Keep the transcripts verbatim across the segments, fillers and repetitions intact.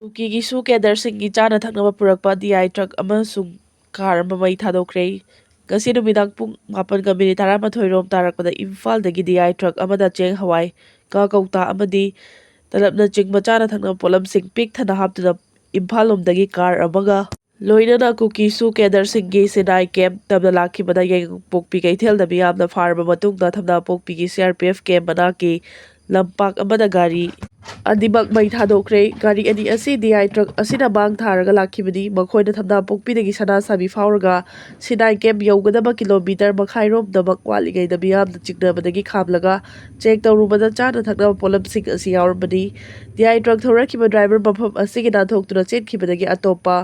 ꯀꯨꯀꯤꯒꯤ ꯁꯨ ꯀꯦꯗꯔꯁꯤꯡꯒꯤ ꯆꯥꯅ ꯊꯛꯅꯕ ꯄꯨꯔꯛꯄ ꯗꯤ ꯑꯥꯏ ꯇ꯭ꯔꯛ ꯑꯃꯁꯨꯡ ꯀꯥꯔ ꯑꯃ ꯃꯩ ꯊꯥꯗꯣꯛꯈ꯭ꯔꯦ꯫ ꯉꯁꯤ ꯅꯨꯃꯤꯗꯥꯡ ꯄꯨꯡ ꯃꯥꯄꯟꯒ ꯃꯤꯅꯤꯠ ꯇꯔꯥꯃꯥꯊꯣꯏ ꯔꯣꯝ ꯇꯥꯔꯛꯄꯗ ꯏꯝꯐꯥꯜꯗꯒꯤ ꯗꯤ ꯑꯥꯏ ꯇ꯭ꯔꯛ ꯑꯃꯗ ꯆꯦꯡ, ꯍꯋꯥꯏ, ꯉꯥ ꯀꯧꯇꯥ ꯑꯃꯗꯤ ꯇꯂꯞꯅꯆꯤꯡꯕ ꯆꯥꯅ ꯊꯛꯅꯕ ꯄꯣꯠꯂꯝꯁꯤꯡ ꯄꯤꯛ ꯊꯟꯅ ꯍꯥꯞꯇꯨꯅ ꯏꯝꯐꯥꯜ ꯂꯣꯝꯗꯒꯤ ꯀꯥꯔ ꯑꯃꯒ ꯂꯣꯏꯅꯅ ꯀꯨꯀꯤ ꯁꯨ ꯀꯦꯗꯔꯁꯤꯡꯒꯤ ꯁꯤꯅꯥꯏ ꯀꯦꯝꯞ ꯇꯝꯅ ꯂꯥꯛꯈꯤꯕꯗ ꯌꯥꯏꯉꯪꯄꯣꯛꯄꯤ ꯀꯩꯊꯦꯜꯗ ꯃꯤꯌꯥꯝꯅ ꯐꯥꯔꯕ ꯃꯇꯨꯡꯗ ꯊꯝꯅꯥꯄꯣꯛꯄꯤꯒꯤ C R P F camp ꯃꯅꯥꯛꯀꯤ ꯂꯝꯄꯥꯛ ꯑꯃꯗ ꯒꯥꯔꯤ ꯑꯅꯤꯃꯛ ꯃꯩ ꯊꯥꯗꯣꯛꯈ꯭ꯔꯦ꯫ ꯒꯥꯔꯤ ꯑꯅꯤ ꯑꯁꯤ ꯗꯤ ꯑꯥꯏ ꯇ꯭ꯔꯛ ꯑꯁꯤꯅ ꯃꯥꯡ ꯊꯥꯔꯒ ꯂꯥꯛꯈꯤꯕꯅꯤ꯫ ꯃꯈꯣꯏꯅ ꯊꯝꯅꯥꯄꯣꯛꯄꯤꯗꯒꯤ ꯁꯅꯥꯁꯥꯕꯤ ꯐꯥꯎꯔꯒ ꯁꯤꯅꯥꯏ ꯀꯦꯝꯞ ꯌꯧꯒꯗꯕ ꯀꯤꯂꯣꯃꯤꯇꯔ ꯃꯈꯥꯏꯔꯣꯝꯗꯃꯛ ꯋꯥꯠꯂꯤꯉꯩꯗ ꯃꯤꯌꯥꯝꯅ ꯆꯤꯡꯅꯕꯗꯒꯤ ꯈꯥꯝꯂꯒ ꯆꯦꯛ ꯇꯧꯔꯨꯕꯗ ꯆꯥꯅ ꯊꯛꯅꯕ ꯄꯣꯠꯂꯝꯁꯤꯡ ꯑꯁꯤ ꯌꯥꯎꯔꯝꯕꯅꯤ꯫ ꯗꯤ ꯑꯥꯏ ꯇ꯭ꯔꯛ ꯊꯧꯔꯛꯈꯤꯕ ꯗ꯭ꯔꯥꯏꯚꯔ ꯃꯐꯝ ꯑꯁꯤꯒꯤ ꯅꯥꯟꯊꯣꯛꯇꯨꯅ ꯆꯦꯟꯈꯤꯕꯗꯒꯤ ꯑꯇꯣꯞꯄ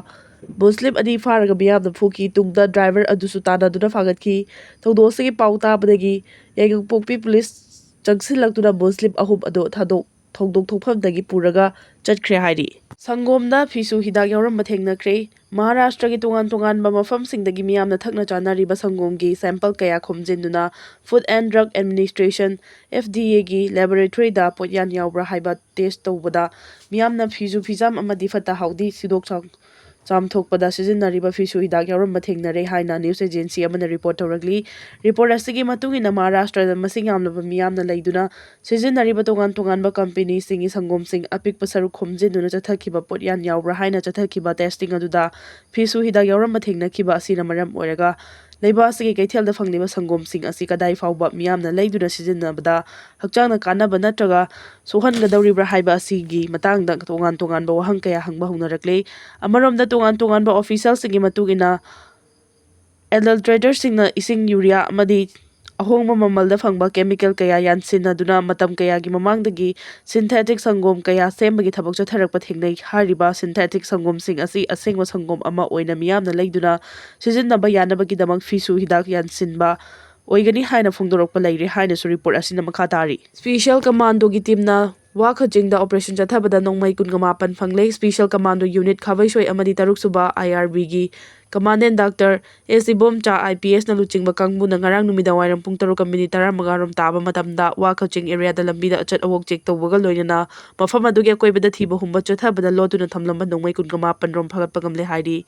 ꯃꯨꯁꯂꯤꯝ ꯑꯅꯤ ꯐꯥꯔꯒ ꯃꯤꯌꯥꯝꯅ ꯐꯨꯈꯤ꯫ ꯇꯨꯡꯗ ꯗ꯭ꯔꯥꯏꯚꯔ ꯑꯗꯨꯁꯨ ꯇꯥꯟꯅꯗꯨꯅ ꯐꯥꯒꯠꯈꯤ꯫ ꯊꯧꯗꯣꯛ ꯑꯁꯤꯒꯤ ꯄꯥꯎ ꯇꯥꯕꯗꯒꯤ ꯌꯥꯏꯉꯪꯄꯣꯛꯄꯤ ꯄꯨꯂꯤꯁ ꯆꯪꯁꯤꯜꯂꯛꯇꯨꯅ ꯃꯨꯁꯂꯤꯝ ꯑꯍꯨꯝ ꯑꯗꯨ ꯊꯥꯗꯣꯛ ꯊꯧꯗꯣꯛ ꯊꯣꯛꯐꯝꯗꯒꯤ ꯄꯨꯔꯒ ꯆꯠꯈ꯭ꯔꯦ ꯍꯥꯏꯔꯤ꯫ ꯁꯪꯒꯣꯝꯗ ꯐꯤꯁꯨ ꯍꯤꯗꯥꯛ ꯌꯥꯎꯔꯝꯕ ꯊꯦꯡꯅꯈ꯭ꯔꯦ꯫ ꯃꯍꯥꯔꯥꯁꯇ꯭ꯔꯒꯤ ꯇꯣꯉꯥꯟ ꯇꯣꯉꯥꯟꯕ ꯃꯐꯝꯁꯤꯡꯗꯒꯤ ꯃꯤꯌꯥꯝꯅ ꯊꯛꯅ ꯆꯥꯅꯔꯤꯕ ꯁꯪꯒꯣꯝꯒꯤ ꯁꯦꯝꯄꯜ ꯀꯌꯥ ꯈꯣꯝꯖꯤꯟꯗꯨꯅ Food and Drug Administration, F D A ꯒꯤ ꯂꯦꯕꯣꯔꯦꯇꯣꯔꯤꯗ ꯄꯣꯠꯌꯥꯟ ꯌꯥꯎꯕ꯭ꯔꯥ ꯍꯥꯏꯕ ꯇꯦꯁ ꯇꯧꯕꯗ ꯃꯤꯌꯥꯝꯅ ꯐꯤꯁꯨ ꯐꯤꯖꯥꯝ ꯑꯃꯗꯤ ꯐꯠꯇ ꯍꯥꯎꯗꯤ ꯁꯤꯗꯣꯛ ꯆꯥꯝꯊꯣꯛꯄꯗ ꯁꯤꯖꯤꯟꯅꯔꯤꯕ ꯐꯤꯁꯨ ꯍꯤꯗꯥꯛ ꯌꯥꯎꯔꯝꯕ ꯊꯦꯡꯅꯔꯦ ꯍꯥꯏꯅ ꯅ꯭ꯌꯨꯁ ꯑꯦꯖꯦꯟꯁꯤ ꯑꯃꯅ ꯔꯤꯄꯣꯔꯠ ꯇꯧꯔꯛꯂꯤ꯫ ꯔꯤꯄꯣꯔꯠ ꯑꯁꯤꯒꯤ ꯃꯇꯨꯡ ꯏꯟꯅ ꯃꯍꯥꯔꯥꯁꯇ꯭ꯔꯗ ꯃꯁꯤꯡ ꯌꯥꯝꯂꯕ ꯃꯤꯌꯥꯝꯅ ꯂꯩꯗꯨꯅ ꯁꯤꯖꯤꯟꯅꯔꯤꯕ ꯇꯣꯉꯥꯟ ꯇꯣꯉꯥꯟꯕ ꯀꯝꯄꯦꯅꯤꯁꯤꯡꯒꯤ ꯁꯪꯒꯣꯝꯁꯤꯡ ꯑꯄꯤꯛꯄ ꯁꯔꯨꯛ ꯈꯣꯝꯖꯤꯟꯗꯨꯅ ꯆꯠꯊꯈꯤꯕ ꯄꯣꯠꯌꯥꯟ ꯌꯥꯎꯕ꯭ꯔꯥ ꯍꯥꯏꯅ ꯆꯠꯊꯈꯤꯕ ꯇꯦꯁꯇꯤꯡ ꯑꯗꯨꯗ ꯐꯤꯁꯨ ꯍꯤꯗꯥꯛ ꯌꯥꯎꯔꯝꯕ ꯊꯦꯡꯅꯈꯤꯕ ꯑꯁꯤꯅ ꯃꯔꯝ ꯑꯣꯏꯔꯒ ꯂꯩꯕꯥꯛ ꯑꯁꯤꯒꯤ ꯀꯩꯊꯦꯜꯗ ꯐꯪꯂꯤꯕ ꯁꯪꯒꯣꯝꯁꯤꯡ ꯑꯁꯤ ꯀꯗꯥꯏ ꯐꯥꯎꯕ ꯃꯤꯌꯥꯝꯅ ꯂꯩꯗꯨꯅ ꯁꯤꯖꯤꯟꯅꯕꯗ ꯍꯛꯆꯥꯡꯗ ꯀꯥꯟꯅꯕ ꯅꯠꯇ꯭ꯔꯒ ꯁꯣꯛꯍꯟꯒꯗꯧꯔꯤꯕ꯭ꯔꯥ ꯍꯥꯏꯕ ꯑꯁꯤꯒꯤ ꯃꯇꯥꯡꯗ ꯇꯣꯉꯥꯟ ꯇꯣꯉꯥꯟꯕ ꯋꯥꯍꯪ ꯀꯌꯥ ꯍꯪꯕ ꯍꯧꯅꯔꯛꯂꯦ꯫ ꯑꯃꯔꯣꯝꯗ ꯇꯣꯉꯥꯟ ꯇꯣꯉꯥꯟꯕ ꯑꯣꯐꯤꯁꯤꯌꯦꯜꯁꯤꯡꯒꯤ ꯃꯇꯨꯡ ꯏꯟꯅ ꯑꯦꯗꯜꯇ꯭ꯔꯦꯇꯔꯁꯤꯡꯅ ꯏꯁꯤꯡ, ꯌꯨꯔꯤꯌꯥ ꯑꯃꯗꯤ ꯑꯍꯣꯡꯕ ꯃꯃꯜꯗ ꯐꯪꯕ ꯀꯦꯃꯤꯀꯦꯜ ꯀꯌꯥ ꯌꯥꯟꯁꯤꯟꯅꯗꯨꯅ ꯃꯇꯝ ꯀꯌꯥꯒꯤ ꯃꯃꯥꯡꯗꯒꯤ ꯁꯤꯟꯊꯦꯇꯤꯛ ꯁꯪꯒꯣꯝ ꯀꯌꯥ ꯁꯦꯝꯕꯒꯤ ꯊꯕꯛ ꯆꯠꯊꯔꯛꯄ ꯊꯦꯡꯅꯩ꯫ ꯍꯥꯏꯔꯤꯕ ꯁꯤꯟꯊꯦꯇꯤꯛ ꯁꯪꯒꯣꯝꯁꯤꯡ ꯑꯁꯤ ꯑꯁꯦꯡꯕ ꯁꯪꯒꯣꯝ ꯑꯃ ꯑꯣꯏꯅ ꯃꯤꯌꯥꯝꯅ ꯂꯩꯗꯨꯅ ꯁꯤꯖꯤꯟꯅꯕ ꯌꯥꯅꯕꯒꯤꯗꯃꯛ ꯐꯤꯁꯨ ꯍꯤꯗꯥꯛ ꯌꯥꯟꯁꯤꯟꯕ ꯑꯣꯏꯒꯅꯤ ꯍꯥꯏꯅ ꯐꯣꯡꯗꯣꯔꯛꯄ ꯂꯩꯔꯦ ꯍꯥꯏꯅꯁꯨ ꯔꯤꯄꯣꯔꯠ ꯑꯁꯤꯅ ꯃꯈꯥ ꯇꯥꯔꯤ꯫ ꯁ꯭ꯄꯦꯁꯤꯌꯦꯜ ꯀꯃꯥꯟꯗꯣꯒꯤ ꯇꯤꯝꯅ ꯋꯥ ꯈꯧꯆꯤꯡꯗ operation ꯆꯠꯊꯕꯗ ꯅꯣꯡꯃꯩ ꯀꯨꯟꯒ ꯃꯥꯄꯟ ꯐꯪꯂꯦ꯫ Special Commando Unit ꯈꯥꯕꯩꯁꯣꯏ ꯑꯃꯗꯤ ꯇꯔꯨꯛ ꯁꯨꯕ I R B ꯒꯤ Commandant Doctor S Ibomcha I P S ꯅ ꯂꯨꯆꯤꯡꯕ ꯀꯥꯡꯕꯨꯅ ꯉꯔꯥꯡ ꯅꯨꯃꯤꯗꯥꯡ ꯋꯥꯏꯔꯝ ꯄꯨꯡ ꯇꯔꯨꯛꯀ ꯃꯤꯅꯤꯠ ꯇꯔꯥꯃꯉꯥ ꯔꯣꯝ ꯇꯥꯕ ꯃꯇꯝꯗ ꯋꯥ ꯈꯧꯆꯤꯡ area ꯗ ꯂꯝꯕꯤꯗ ꯑꯆꯠ ꯑꯋꯣꯛ check ꯇꯧꯕꯒ ꯂꯣꯏꯅꯅ ꯃꯐꯝ ꯑꯗꯨꯒꯤ ꯑꯀꯣꯏꯕꯗ ꯊꯤꯕ ꯍꯨꯝꯕ ꯆꯠꯊꯕꯗ ꯂꯣꯠꯇꯨꯅ ꯊꯝꯂꯝꯕ ꯅꯣꯡꯃꯩ ꯀꯨꯟꯒ ꯃꯥꯄꯟ ꯔꯣꯝ ꯐꯥꯒꯠꯄ ꯉꯝꯂꯦ ꯍꯥꯏꯔꯤ꯫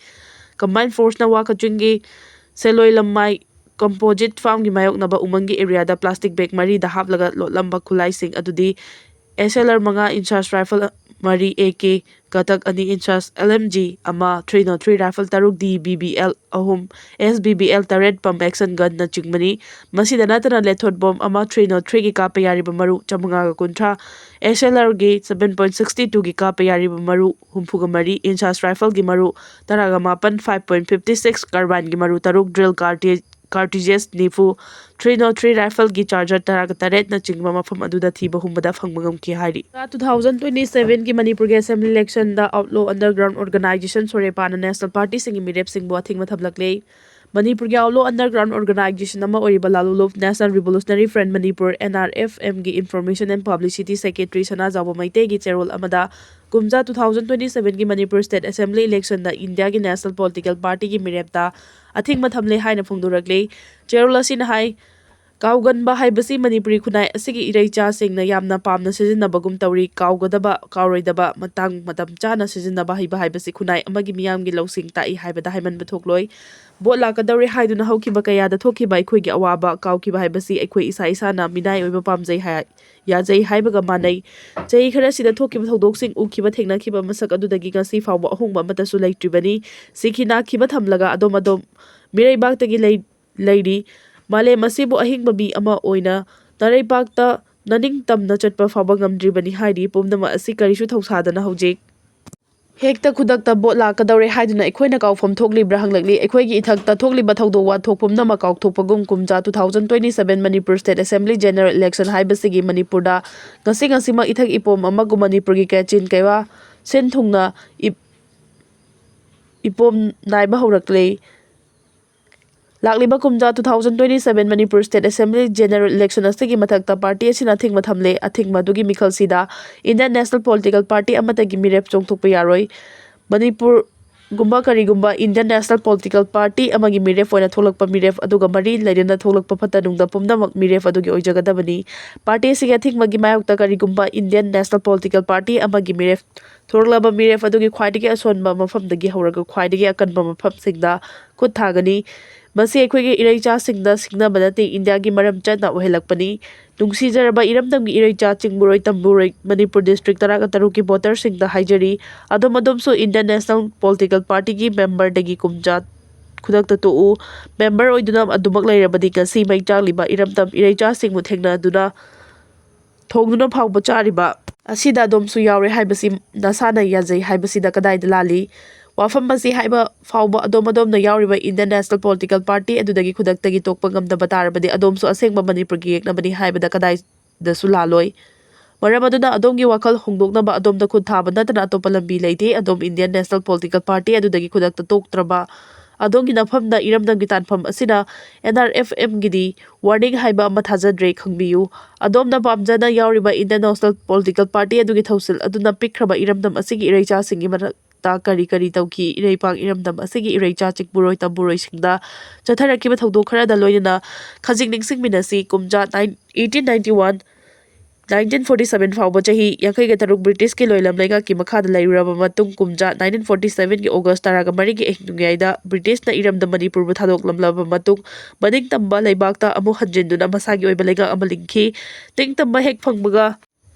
Combined Force ꯅ ꯋꯥ ꯈꯧꯆꯤꯡꯒꯤ ꯁꯦꯂꯣꯏ ꯂꯝꯃꯥꯏ Composite Farm ꯒꯤ ꯃꯥꯌꯣꯛꯅꯕ ꯎꯃꯪꯒꯤ area ꯗ plastic bag ꯃꯔꯤꯗ ꯍꯥꯞꯂꯒ ꯂꯣꯠꯂꯝꯕ ꯈꯨꯠꯂꯥꯏꯁꯤꯡ ꯑꯗꯨꯗꯤ S L R ꯃꯉꯥ, INSAS rifle ꯃꯔꯤ, A K ꯀꯇꯛ ꯑꯅꯤ, INSAS L M G ꯑꯃ, three nought three rifle ꯇꯔꯨꯛ, D B B L ꯑꯍꯨꯝ, S B B L ꯇꯔꯦꯠ, pump action gun ꯅꯆꯤꯡꯕꯅꯤ꯫ ꯃꯁꯤꯗ ꯅꯠꯇꯅ lethal bomb ꯑꯃ, three nought three ꯒꯤ ꯀꯥꯞꯄ ꯌꯥꯔꯤꯕ ꯃꯔꯨ ꯆꯥꯃꯉꯥꯒ ꯀꯨꯟꯊ꯭ꯔꯥ, S L R ꯒꯤ seven point sixty two ꯒꯤ ꯀꯥꯞꯄ ꯌꯥꯔꯤꯕ ꯃꯔꯨ ꯍꯨꯝꯐꯨꯒ ꯃꯔꯤ, INSAS rifle ꯒꯤ ꯃꯔꯨ ꯇꯔꯥꯒ ꯃꯥꯄꯟ, five point fifty six carbine ꯒꯤ ꯃꯔꯨ ꯇꯔꯨꯛ, drill cartridge cartridges ꯅꯤꯐꯨ, three nought three rifle ꯒꯤ charger ꯇꯔꯥꯒ ꯇꯔꯦꯠꯅꯆꯤꯡꯕ ꯃꯐꯝ ꯑꯗꯨꯗ ꯊꯤꯕ ꯍꯨꯝꯕꯗ ꯐꯪꯕ ꯉꯝꯈꯤ ꯍꯥꯏꯔꯤ꯫ Two thousand twenty seven ꯒꯤ ꯃꯅꯤꯄꯨꯔꯒꯤ assembly election ꯗ Outlaw Underground Organization, ꯁꯣꯔꯦꯄꯥꯅ national party ꯁꯤꯡꯒꯤ ꯃꯤꯔꯦꯞꯁꯤꯡꯕꯨ ꯑꯊꯤꯡꯕ ꯊꯝꯂꯛꯂꯦ꯫ ꯃꯅꯤꯄꯨꯔꯒꯤ Outlaw Underground Organization ꯑꯃ ꯑꯣꯏꯔꯤꯕ ꯂꯥꯂꯨꯂꯨꯞ National Revolutionary Front Manipur, N R F M ꯒꯤ Information and Publicity Secretary ꯁꯅꯥꯖꯥꯎꯕ ꯃꯩꯇꯩꯒꯤ ꯆꯦꯔꯣꯜ ꯑꯃꯗ ꯀꯨꯝꯖꯥ two thousand twenty seven ꯒꯤ ꯃꯅꯤꯄꯨꯔ state assembly election ꯗ ꯏꯟꯗꯤꯌꯥꯒꯤ national political party ꯒꯤ ꯃꯤꯔꯦꯞꯇ ꯑꯊꯤꯡꯕ ꯊꯝꯂꯦ ꯍꯥꯏꯅ ꯐꯣꯡꯗꯣꯔꯛꯂꯤ꯫ ꯆꯦꯔꯣꯜ ꯑꯁꯤꯅ ꯍꯥꯏ, ꯀꯥꯎꯒꯟꯕ ꯍꯥꯏꯕꯁꯤ ꯃꯅꯤꯄꯨꯔꯤ ꯈꯨꯟꯅꯥꯏ ꯑꯁꯤꯒꯤ ꯏꯔꯩꯆꯥꯁꯤꯡꯅ ꯌꯥꯝꯅ ꯄꯥꯝꯅ ꯁꯤꯖꯤꯟꯅꯕꯒꯨꯝ ꯇꯧꯔꯤ꯫ ꯀꯥꯎꯒꯗꯕ, ꯀꯥꯎꯔꯣꯏꯗꯕ, ꯃꯇꯥꯡ ꯃꯇꯝ ꯆꯥꯅ ꯁꯤꯖꯤꯟꯅꯕ ꯍꯩꯕ ꯍꯥꯏꯕꯁꯤ ꯈꯨꯟꯅꯥꯏ ꯑꯃꯒꯤ ꯃꯤꯌꯥꯝꯒꯤ ꯂꯧꯁꯤꯡ ꯇꯥꯛꯏ ꯍꯥꯏꯕꯗ ꯍꯥꯏꯃꯟꯕ ꯊꯣꯛꯂꯣꯏ꯫ ꯚꯣꯠ ꯂꯥꯛꯀꯗꯧꯔꯦ ꯍꯥꯏꯗꯨꯅ ꯍꯧꯈꯤꯕ ꯀꯌꯥꯗ ꯊꯣꯛꯈꯤꯕ ꯑꯩꯈꯣꯏꯒꯤ ꯑꯋꯥꯕ ꯀꯥꯎꯈꯤꯕ ꯍꯥꯏꯕꯁꯤ ꯑꯩꯈꯣꯏ ꯏꯁꯥ ꯏꯁꯥꯅ ꯃꯤꯅꯥꯏ ꯑꯣꯏꯕ ꯄꯥꯝꯖꯩ ꯍꯥꯏ, ꯌꯥꯖꯩ ꯍꯥꯏꯕꯒ ꯃꯥꯟꯅꯩ꯫ ꯆꯍꯤ ꯈꯔꯁꯤꯗ ꯊꯣꯛꯈꯤꯕ ꯊꯧꯗꯣꯛꯁꯤꯡ, ꯎꯈꯤꯕ ꯊꯦꯡꯅꯈꯤꯕ ꯃꯁꯛ ꯑꯗꯨꯗꯒꯤ ꯉꯁꯤ ꯐꯥꯎꯕ ꯑꯍꯣꯡꯕ ꯑꯃꯠꯇꯁꯨ ꯂꯩꯇ꯭ꯔꯤꯕꯅꯤ꯫ ꯁꯤꯈꯤ ꯅꯥꯈꯤꯕ ꯊꯝꯂꯒ ꯑꯗꯣꯝ ꯑꯗꯣꯝ ꯃꯤꯔꯩꯕꯥꯛꯇꯒꯤ ꯂꯩ ꯂꯩꯔꯤ꯫ ꯃꯥꯂꯦꯝ ꯑꯁꯤꯕꯨ ꯑꯍꯤꯡꯕ ꯃꯤ ꯑꯃ ꯑꯣꯏꯅ ꯅꯥꯔꯩꯄꯥꯛꯇ ꯅꯅꯤꯡꯇꯝꯅ ꯆꯠꯄ ꯐꯥꯎꯕ ꯉꯝꯗ꯭ꯔꯤꯕꯅꯤ ꯍꯥꯏꯔꯤ꯫ ꯄꯨꯝꯅꯃꯛ ꯑꯁꯤ ꯀꯔꯤꯁꯨ ꯊꯧꯁꯥꯗꯅ ꯍꯧꯖꯤꯛ ꯍꯦꯛꯇ ꯈꯨꯗꯛꯇ ꯚꯣꯠ ꯂꯥꯛꯀꯗꯧꯔꯦ ꯍꯥꯏꯗꯨꯅ ꯑꯩꯈꯣꯏꯅ ꯀꯥꯎꯐꯝ ꯊꯣꯛꯂꯤꯕ꯭ꯔꯥ ꯍꯪꯂꯛꯂꯤ꯫ ꯑꯩꯈꯣꯏꯒꯤ ꯏꯊꯛꯇ ꯊꯣꯛꯂꯤꯕ ꯊꯧꯗꯣꯛ ꯋꯥꯊꯣꯛ ꯄꯨꯝꯅꯃꯛ ꯀꯥꯎꯊꯣꯛꯄꯒꯨꯝ, ꯀꯨꯝꯖꯥ two thousand twenty seven Manipur State Assembly General Election ꯍꯥꯏꯕꯁꯤꯒꯤ ꯃꯅꯤꯄꯨꯔꯗ ꯉꯁꯤ ꯉꯁꯤꯃꯛ ꯏꯊꯛ ꯏꯄꯣꯝ ꯑꯃꯒꯨꯝ ꯃꯅꯤꯄꯨꯔꯒꯤ ꯀꯦꯆꯤꯟ ꯀꯩꯋꯥ ꯁꯤꯟ ꯊꯨꯡꯅ ꯏꯞ-, ꯏꯄꯣꯝ ꯅꯥꯏꯕ ꯍꯧꯔꯛꯂꯦ꯫ ꯂꯥꯛꯂꯤꯕ ꯀꯨꯝꯖꯥ two thousand twenty seven Manipur State Assembly General Election ꯑꯁꯤꯒꯤ ꯃꯊꯛꯇ ꯄꯥꯔꯇꯤ ꯑꯁꯤꯅ ꯑꯊꯤꯡꯕ ꯊꯝꯂꯦ꯫ ꯑꯊꯤꯡꯕ ꯑꯗꯨꯒꯤ ꯃꯤꯈꯜꯁꯤꯗ Indian National Political Party ꯑꯃꯠꯇꯒꯤ ꯃꯤꯔꯦꯞ ꯆꯣꯡꯊꯣꯛꯄ ꯌꯥꯔꯣꯏ꯫ ꯃꯅꯤꯄꯨꯔꯒꯨꯝꯕ ꯀꯔꯤꯒꯨꯝꯕ Indian National Political Party ꯑꯃꯒꯤ ꯃꯤꯔꯦꯞ ꯑꯣꯏꯅ ꯊꯣꯛꯂꯛꯄ ꯃꯤꯔꯦꯞ ꯑꯗꯨꯒ ꯃꯔꯤ ꯂꯩꯅꯅ ꯊꯣꯛꯂꯛꯄ ꯐꯠꯇ ꯅꯨꯡꯗ ꯄꯨꯝꯅꯃꯛ ꯃꯤꯔꯦꯞ ꯑꯗꯨꯒꯤ ꯑꯣꯏꯖꯒꯗꯕꯅꯤ꯫ ꯄꯥꯔꯇꯤ ꯑꯁꯤꯒꯤ ꯑꯊꯤꯡꯕꯒꯤ ꯃꯥꯌꯣꯛꯇ ꯀꯔꯤꯒꯨꯝꯕ Indian National Political Party ꯑꯃꯒꯤ ꯃꯤꯔꯦꯞ ꯊꯣꯛꯂꯛꯂꯕ ꯃꯤꯔꯦꯞ ꯑꯗꯨꯒꯤ ꯈ꯭ꯋꯥꯏꯗꯒꯤ ꯑꯁꯣꯟꯕ ꯃꯐꯝꯗꯒꯤ ꯍꯧꯔꯒ ꯈ꯭ꯋꯥꯏꯗꯒꯤ ꯑꯀꯟꯕ ꯃꯐꯝꯁꯤꯡꯗ ꯈꯨꯠ ꯊꯥꯒꯅꯤ꯫ ꯃꯁꯤ ꯑꯩꯈꯣꯏꯒꯤ ꯏꯔꯩꯆꯥꯁꯤꯡꯗ ꯁꯤꯡꯅꯕ ꯅꯠꯇꯦ, ꯏꯟꯗꯤꯌꯥꯒꯤ ꯃꯔꯝ ꯆꯠꯅ ꯑꯣꯏꯍꯜꯂꯛꯄꯅꯤ꯫ ꯅꯨꯡꯁꯤꯖꯔꯕ ꯏꯔꯝꯗꯝꯒꯤ ꯏꯔꯩꯆꯥ ꯆꯤꯡꯃꯨꯔꯣꯏ ꯇꯝꯕꯨꯔꯣꯏ ꯃꯅꯤꯄꯨꯔ ꯗꯤꯁꯇ꯭ꯔꯤꯛ ꯇꯔꯥꯒ ꯇꯔꯨꯛꯀꯤ ꯚꯣꯇꯔꯁꯤꯡꯗ ꯍꯥꯏꯖꯔꯤ, ꯑꯗꯣꯝ ꯑꯗꯣꯝꯁꯨ Indian National Political Partyꯒꯤ ꯃꯦꯝꯕꯔꯗꯒꯤ ꯀꯨꯝꯖꯥ ꯈꯨꯗꯛꯇ ꯇꯣꯛꯎ꯫ ꯃꯦꯝꯕꯔ ꯑꯣꯏꯗꯨꯅ ꯑꯗꯨꯃꯛ ꯂꯩꯔꯕꯗꯤ ꯉꯁꯤ ꯃꯩ ꯆꯥꯛꯂꯤꯕ ꯏꯔꯝꯗꯝ ꯏꯔꯩꯆꯥꯁꯤꯡꯕꯨ ꯊꯦꯡꯅꯗꯨꯅ ꯊꯣꯡꯗꯨꯅ ꯐꯥꯎꯕ ꯆꯥꯔꯤꯕ ꯑꯁꯤꯗ ꯑꯗꯣꯝꯁꯨ ꯌꯥꯎꯔꯦ ꯍꯥꯏꯕꯁꯤ ꯅꯁꯥꯅ ꯌꯥꯖꯩ ꯍꯥꯏꯕꯁꯤꯗ ꯀꯗꯥꯏꯗ ꯂꯥꯜꯂꯤ? ꯋꯥꯐꯝ ꯑꯁꯤ ꯍꯥꯏꯕ ꯐꯥꯎꯕ ꯑꯗꯣꯝ ꯑꯗꯣꯝꯅ ꯌꯥꯎꯔꯤꯕ Indian National Political Party ꯑꯗꯨꯗꯒꯤ ꯈꯨꯗꯛꯇꯒꯤ ꯇꯣꯛꯄ ꯉꯝꯗꯕ ꯇꯥꯔꯕꯗꯤ ꯑꯗꯣꯝꯁꯨ ꯑꯁꯦꯡꯕ ꯃꯅꯤꯄꯨꯔꯒꯤ ꯌꯦꯛꯅꯕꯅꯤ ꯍꯥꯏꯕꯗ ꯀꯗꯥꯏꯗꯁꯨ ꯂꯥꯜꯂꯣꯏ꯫ ꯃꯔꯝ ꯑꯗꯨꯅ ꯑꯗꯣꯝꯒꯤ ꯋꯥꯈꯜ ꯍꯣꯡꯗꯣꯛꯅꯕ ꯑꯗꯣꯝꯗ ꯈꯨꯠ ꯊꯥꯕ ꯅꯠꯇꯅ ꯑꯇꯣꯞꯄ ꯂꯝꯕꯤ ꯂꯩꯇꯦ꯫ ꯑꯗꯣꯝ Indian National Political Party ꯑꯗꯨꯗꯒꯤ ꯈꯨꯗꯛꯇ ꯇꯣꯛꯇ꯭ꯔꯕ ꯑꯗꯣꯝꯒꯤ ꯅꯐꯝꯗ ꯏꯔꯝꯗꯝꯒꯤ ꯇꯥꯟꯐꯝ ꯑꯁꯤꯅ N R F Mꯒꯤꯗꯤ warning ꯍꯥꯏꯕ ꯑꯃ ꯊꯥꯖꯗ꯭ꯔꯦ, ꯈꯪꯕꯤꯌꯨ꯫ ꯑꯗꯣꯝꯅ ꯄꯥꯝꯖꯅ ꯌꯥꯎꯔꯤꯕ Indian National Political Party ꯑꯗꯨꯒꯤ ꯊꯧꯁꯤꯜ ꯑꯗꯨꯅ ꯄꯤꯛꯈ꯭ꯔꯕ ꯏꯔꯝꯗꯝ ꯑꯁꯤꯒꯤ ꯏꯔꯩꯆꯥꯁꯤꯡꯒꯤ ꯃꯔꯛꯇ ꯀꯔꯤ ꯀꯔꯤ ꯇꯧꯈꯤ? ꯏꯔꯩꯄꯥꯛ ꯏꯔꯝꯗꯝ ꯑꯁꯤꯒꯤ ꯏꯔꯩꯆꯥ ꯆꯤꯡꯃꯨꯔꯣꯏ ꯇꯝꯕꯨꯔꯣꯏꯁꯤꯡꯗ ꯆꯠꯊꯔꯛꯈꯤꯕ ꯊꯧꯗꯣꯛ ꯈꯔꯗ ꯂꯣꯏꯅꯅ ꯈꯖꯤꯛ ꯅꯤꯡꯁꯤꯡꯃꯤꯟꯅꯁꯤ꯫ ꯀꯨꯝꯖꯥ nine eighteen ninety one nineteen forty seven ꯐꯥꯎꯕ ꯆꯍꯤ ꯌꯥꯡꯈꯩꯒ ꯇꯔꯨꯛ ꯕ꯭ꯔꯤꯇꯤꯁꯀꯤ ꯂꯣꯏꯂꯝ ꯂꯩꯉꯥꯛꯀꯤ ꯃꯈꯥꯗ ꯂꯩꯔꯨꯔꯕ ꯃꯇꯨꯡ, ꯀꯨꯝꯖꯥ nineteen forty sevenꯒꯤ August ꯇꯔꯥꯒ ꯃꯔꯤꯒꯤ ꯑꯍꯤꯡ ꯅꯣꯡꯌꯥꯏꯗ ꯕ꯭ꯔꯤꯇꯤꯁꯅ ꯏꯔꯝꯗꯝ ꯃꯅꯤꯄꯨꯔꯕꯨ ꯊꯥꯗꯣꯛꯂꯝꯂꯕ ꯃꯇꯨꯡ, ꯃꯅꯤꯡꯇꯝꯕ ꯂꯩꯕꯥꯛꯇ ꯑꯃꯨꯛ ꯍꯟꯖꯤꯟꯗꯨꯅ ꯃꯁꯥꯒꯤ ꯑꯣꯏꯕ ꯂꯩꯉꯥꯛ ꯑꯃ ꯂꯤꯡꯈꯤ꯫ ꯅꯤꯡꯇꯝꯕ ꯍꯦꯛ ꯐꯪꯕꯒ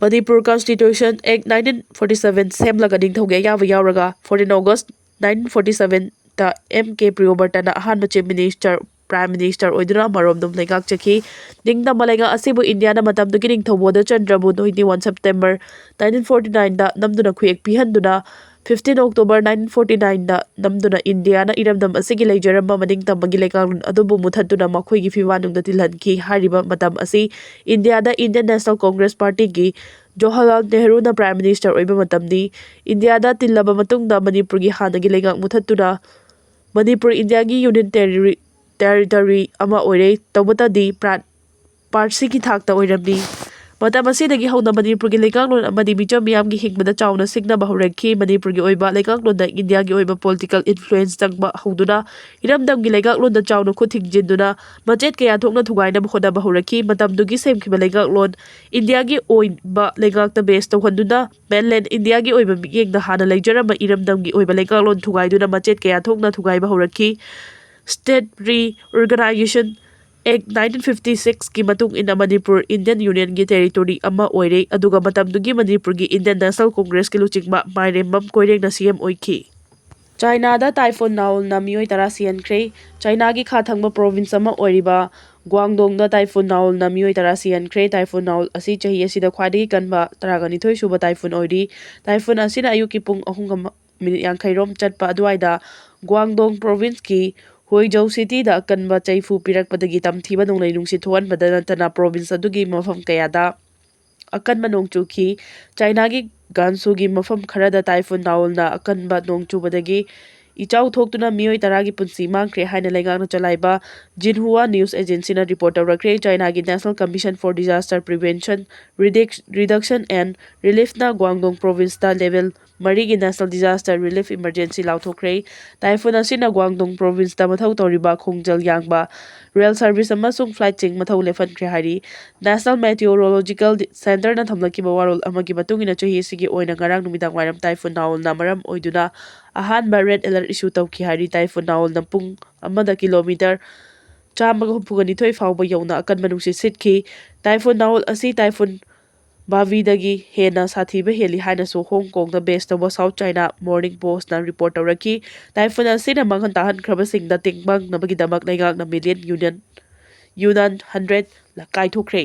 Manipur Constitution Act nineteen forty seven ꯁꯦꯝꯂꯒ ꯅꯤꯡꯊꯧꯒꯤ ꯑꯌꯥꯕ ꯌꯥꯎꯔꯒ fourteen August nineteen forty sevenꯗ M K ꯄ꯭ꯔꯤꯌꯣꯕ꯭ꯔꯇꯅ ꯑꯍꯥꯟꯕ Chief Minister, Prime Minister ꯑꯣꯏꯗꯨꯅ ꯃꯔꯣꯝꯗꯣꯝ ꯂꯩꯉꯥꯛꯆꯈꯤ꯫ ꯅꯤꯡꯇꯝꯕ ꯂꯩꯉꯥꯛ ꯑꯁꯤꯕꯨ ꯏꯟꯗꯤꯌꯥꯅ ꯃꯇꯝꯗꯨꯒꯤ ꯅꯤꯡꯊꯧ ꯕꯣꯙꯆꯟꯗ꯭ꯔꯕꯨ twenty one September nineteen forty nineꯗ ꯅꯝꯗꯨꯅ ꯈꯨꯌꯦꯛ ꯄꯤꯍꯟꯗꯨꯅ fifteen October nineteen forty nineꯗ ꯅꯝꯗꯨꯅ ꯏꯟꯗꯤꯌꯥꯅ ꯏꯔꯝꯗꯝ ꯑꯁꯤꯒꯤ ꯂꯩꯖꯔꯝꯕ ꯃꯅꯤꯡꯇꯝꯕꯒꯤ ꯂꯩꯉꯥꯛꯂꯣꯟ ꯑꯗꯨꯕꯨ ꯃꯨꯊꯠꯇꯨꯅ ꯃꯈꯣꯏꯒꯤ ꯐꯤꯕꯥꯛꯅꯨꯡꯗ ꯇꯤꯜꯍꯟꯈꯤ꯫ ꯍꯥꯏꯔꯤꯕ ꯃꯇꯝ ꯑꯁꯤ ꯏꯟꯗꯤꯌꯥꯗ Indian National Congress Partyꯒꯤ Jawaharlal ꯅꯦꯍꯔꯨꯅ Prime Minister ꯑꯣꯏꯕ ꯃꯇꯝꯅꯤ꯫ ꯏꯟꯗꯤꯌꯥꯗ ꯇꯤꯜꯂꯕ ꯃꯇꯨꯡꯗ ꯃꯅꯤꯄꯨꯔꯒꯤ ꯍꯥꯟꯅꯒꯤ ꯂꯩꯉꯥꯛ ꯃꯨꯊꯠꯇꯨꯅ ꯃꯅꯤꯄꯨꯔ ꯏꯟꯗꯤꯌꯥꯒꯤ Union Terri-, ꯇꯦꯔꯤꯇꯣꯔꯤ ꯑꯃ ꯑꯣꯏꯔꯦ꯫ ꯇꯧꯕꯇꯗꯤ ꯄ꯭ꯔꯥꯠ ꯄꯥꯔꯠꯁꯤꯒꯤ ꯊꯥꯛꯇ ꯑꯣꯏꯔꯝꯃꯤ꯫ ꯃꯇꯝ ꯑꯁꯤꯗꯒꯤ ꯍꯧꯅ ꯃꯅꯤꯄꯨꯔꯒꯤ ꯂꯩꯉꯥꯛꯂꯣꯟ ꯑꯃꯗꯤ ꯃꯤꯆꯝ ꯃꯤꯌꯥꯝꯒꯤ ꯍꯤꯡꯕꯗ ꯆꯥꯎꯅ ꯁꯤꯡꯅꯕ ꯍꯧꯔꯛꯈꯤ꯫ ꯃꯅꯤꯄꯨꯔꯒꯤ ꯑꯣꯏꯕ ꯂꯩꯉꯥꯛꯂꯣꯟꯗ ꯏꯟꯗꯤꯌꯥꯒꯤ ꯑꯣꯏꯕ ꯄꯣꯂꯤꯇꯤꯀꯦꯜ ꯏꯟꯐ꯭ꯂꯨꯌꯦꯟꯁ ꯆꯪꯕ ꯍꯧꯗꯨꯅ ꯏꯔꯝꯗꯝꯒꯤ ꯂꯩꯉꯥꯛꯂꯣꯟꯗ ꯆꯥꯎꯅ ꯈꯨꯠ ꯊꯤꯡꯖꯤꯟꯗꯨꯅ ꯃꯆꯦꯠ ꯀꯌꯥ ꯊꯣꯛꯅ ꯊꯨꯒꯥꯏꯅꯕ ꯍꯣꯠꯅꯕ ꯍꯧꯔꯛꯈꯤ꯫ ꯃꯇꯝꯗꯨꯒꯤ ꯁꯦꯝꯈꯤꯕ ꯂꯩꯉꯥꯛꯂꯣꯟ ꯏꯟꯗꯤꯌꯥꯒꯤ ꯑꯣꯏꯕ ꯂꯩꯉꯥꯛꯇ ꯕꯦꯁ ꯇꯧꯍꯟꯗꯨꯅ ꯃꯦꯟꯂꯦꯟ ꯏꯟꯗꯤꯌꯥꯒꯤ ꯑꯣꯏꯕ ꯃꯤꯠꯌꯦꯡꯗ ꯍꯥꯟꯅ ꯂꯩꯖꯔꯝꯕ ꯏꯔꯝꯗꯝꯒꯤ ꯑꯣꯏꯕ ꯂꯩꯉꯥꯛꯂꯣꯟ ꯊꯨꯒꯥꯏꯗꯨꯅ ꯃꯆꯦꯠ ꯀꯌꯥ ꯊꯣꯛꯅ ꯊꯨꯒꯥꯏꯕ ꯍꯧꯔꯛꯈꯤ꯫ ꯁ꯭ꯇꯦꯠ ꯔꯤꯑꯣꯔꯒꯅꯥꯏꯖꯦꯁꯟ ꯑꯦꯛ ꯅꯥꯏꯟꯇꯤꯟ ꯐꯤꯐꯇꯤ ꯁꯤꯛꯁꯀꯤ ꯃꯇꯨꯡ ꯏꯟꯅ ꯃꯅꯤꯄꯨꯔ ꯏꯟꯗꯤꯌꯟ ꯌꯨꯅꯤꯌꯟꯒꯤ ꯇꯦꯔꯤꯇꯣꯔꯤ ꯑꯃ ꯑꯣꯏꯔꯦ, ꯑꯗꯨꯒ ꯃꯇꯝꯗꯨꯒꯤ ꯃꯅꯤꯄꯨꯔꯒꯤ ꯏꯟꯗꯤꯌꯟ ꯅꯦꯁꯅꯦꯜ ꯀꯣꯡꯒ꯭ꯔꯦꯁꯀꯤ ꯂꯨꯆꯤꯡꯕ ꯃꯥꯏꯔꯦꯝꯕꯝ ꯀꯣꯏꯔꯦꯡꯅ ꯁꯤ ꯑꯦꯝ ꯑꯣꯏꯈꯤ꯫ ꯆꯥꯏꯅꯥꯗ ꯇꯥꯏꯐꯨꯟ ꯅꯥꯎꯜꯅ ꯃꯤꯑꯣꯏ ꯇꯔꯥ ꯁꯤꯍꯟꯈ꯭ꯔꯦ꯫ ꯆꯥꯏꯅꯥꯒꯤ ꯈꯥ ꯊꯪꯕ ꯄ꯭ꯔꯣꯚꯤꯟꯁ ꯑꯃ ꯑꯣꯏꯔꯤꯕ ꯒ꯭ꯋꯥꯡꯗꯣꯡꯗ ꯇꯥꯏꯐꯨꯟ ꯅꯥꯎꯜꯅ ꯃꯤꯑꯣꯏ ꯇꯔꯥ ꯁꯤꯍꯟꯈ꯭ꯔꯦ꯫ ꯇꯥꯏꯐꯨꯟ ꯅꯥꯎꯜ ꯑꯁꯤ ꯆꯍꯤ ꯑꯁꯤꯗ ꯈ꯭ꯋꯥꯏꯗꯒꯤ ꯀꯟꯕ ꯇꯔꯥꯒ ꯅꯤꯊꯣꯏ ꯁꯨꯕ ꯇꯥꯏꯐꯨꯟ ꯑꯣꯏꯔꯤ꯫ ꯇꯥꯏꯐꯨꯟ ꯑꯁꯤꯅ ꯑꯌꯨꯛꯀꯤ ꯄꯨꯡ ꯑꯍꯨꯝꯒ ꯃ-, ꯃꯤꯅꯤꯠ ꯌꯥꯡꯈꯩ ꯔꯣꯝ ꯆꯠꯄ ꯑꯗꯨꯋꯥꯏꯗ ꯒ꯭ꯋꯥꯡꯗꯣꯡ ꯄ꯭ꯔꯣꯚꯤꯟꯁꯀꯤ ꯍꯨꯏꯖꯧ ꯁꯤꯇꯤꯗ ꯑꯀꯟꯕ ꯆꯩꯐꯨ ꯄꯤꯔꯛꯄꯗꯒꯤ ꯇꯝꯊꯤꯕ ꯅꯣꯡꯂꯩ ꯅꯨꯡꯁꯤꯠ ꯊꯣꯛꯍꯟꯕꯗ ꯅꯠꯇꯅ ꯄ꯭ꯔꯣꯚꯤꯟꯁ ꯑꯗꯨꯒꯤ ꯃꯐꯝ ꯀꯌꯥꯗ ꯑꯀꯟꯕ ꯅꯣꯡ ꯆꯨꯈꯤ꯫ ꯆꯥꯏꯅꯥꯒꯤ ꯒꯥꯟꯁꯨꯒꯤ ꯃꯐꯝ ꯈꯔꯗ ꯇꯥꯏꯐꯨꯟ ꯅꯥꯎꯜꯅ ꯑꯀꯟꯕ ꯅꯣꯡ ꯆꯨꯕꯗꯒꯤ ꯏꯆꯥꯎ ꯊꯣꯛꯇꯨꯅ ꯃꯤꯑꯣꯏ ꯇꯔꯥꯒꯤ ꯄꯨꯟꯁꯤ ꯃꯥꯡꯈ꯭ꯔꯦ ꯍꯥꯏꯅ ꯂꯩꯉꯥꯛꯅ ꯆꯂꯥꯏꯕ ꯖꯤꯟꯍꯨꯋꯥ ꯅ꯭ꯌꯨꯁ ꯑꯦꯖꯦꯟꯁꯤꯅ ꯔꯤꯄꯣꯔꯠ ꯇꯧꯔꯛꯈ꯭ꯔꯦ꯫ ꯆꯥꯏꯅꯥꯒꯤ National Commission for Disaster Prevention, Reduc-, Reduction and Reliefꯅ ꯒ꯭ꯋꯥꯡꯗꯣꯡ ꯄ꯭ꯔꯣꯚꯤꯟꯁꯇ ꯂꯦꯚꯦꯜ ꯃꯔꯤꯒꯤ National Disaster Relief Emergency ꯂꯥꯎꯊꯣꯛꯈ꯭ꯔꯦ꯫ ꯇꯥꯏꯐꯨꯟ ꯑꯁꯤꯅ ꯒ꯭ꯋꯥꯡꯗꯣꯡ ꯄ꯭ꯔꯣꯚꯤꯟꯁꯇ ꯃꯊꯧ ꯇꯧꯔꯤꯕ ꯈꯣꯡꯖꯦꯜ ꯌꯥꯡꯕ ꯔꯦꯜ ꯁꯔꯚꯤꯁ ꯑꯃꯁꯨꯡ ꯐ꯭ꯂꯥꯏꯠꯁꯤꯡ ꯃꯊꯧ ꯂꯦꯞꯍꯟꯈ꯭ꯔꯦ ꯍꯥꯏꯔꯤ꯫ National Meteorological Centreꯅ ꯊꯝꯂꯛꯈꯤꯕ ꯋꯥꯔꯣꯜ ꯑꯃꯒꯤ ꯃꯇꯨꯡ ꯏꯟꯅ, ꯆꯍꯤ ꯑꯁꯤꯒꯤ ꯑꯣꯏꯅ ꯉꯔꯥꯡ ꯅꯨꯃꯤꯗꯥꯡ ꯋꯥꯏꯔꯝ ꯇꯥꯏꯐꯨꯟ ꯅꯥꯎꯜꯅ ꯃꯔꯝ ꯑꯣꯏꯗꯨꯅ ꯑꯍꯥꯟꯕ ꯔꯦꯗ ꯑꯦꯂꯔꯠ ꯏꯁꯨ ꯇꯧꯈꯤ ꯍꯥꯏꯔꯤ꯫ ꯇꯥꯏꯐꯨꯟ ꯅꯥꯎꯜꯅ ꯄꯨꯡ ꯑꯃꯗ ꯀꯤꯂꯣꯃꯤꯇꯔ ꯆꯥꯝꯃꯒ ꯍꯨꯝꯐꯨꯒ ꯅꯤꯊꯣꯏ ꯐꯥꯎꯕ ꯌꯧꯅ ꯑꯀꯟꯕ ꯅꯨꯡꯁꯤꯠ ꯁꯤꯠꯈꯤ꯫ ꯇꯥꯏꯐꯨꯟ ꯅꯥꯎꯜ ꯑꯁꯤ ꯇꯥꯏꯐꯨꯟ ꯕꯥꯕꯤꯗꯒꯤ ꯍꯦꯟꯅ ꯁꯥꯊꯤꯕ ꯍꯦꯜꯂꯤ ꯍꯥꯏꯅꯁꯨ ꯍꯣꯡ ꯀꯣꯡꯗ ꯕꯦꯁ ꯇꯧꯕ South China Morning Postꯅ ꯔꯤꯄꯣꯔꯠ ꯇꯧꯔꯛꯈꯤ꯫ ꯇꯥꯏꯐꯨꯟ ꯑꯁꯤꯅ ꯃꯥꯡꯍꯟ ꯇꯥꯍꯟꯈ꯭ꯔꯕꯁꯤꯡꯗ ꯇꯦꯡꯕꯥꯡꯅꯕꯒꯤꯗꯃꯛ ꯂꯩꯉꯥꯛꯅ ꯃꯤꯂꯤꯌꯟ ꯌꯨꯅꯤꯌꯟ, ꯌꯨꯅꯥꯟ ꯍꯟꯗ꯭ꯔꯦꯠ ꯀꯥꯏꯊꯣꯛꯈ꯭ꯔꯦ꯫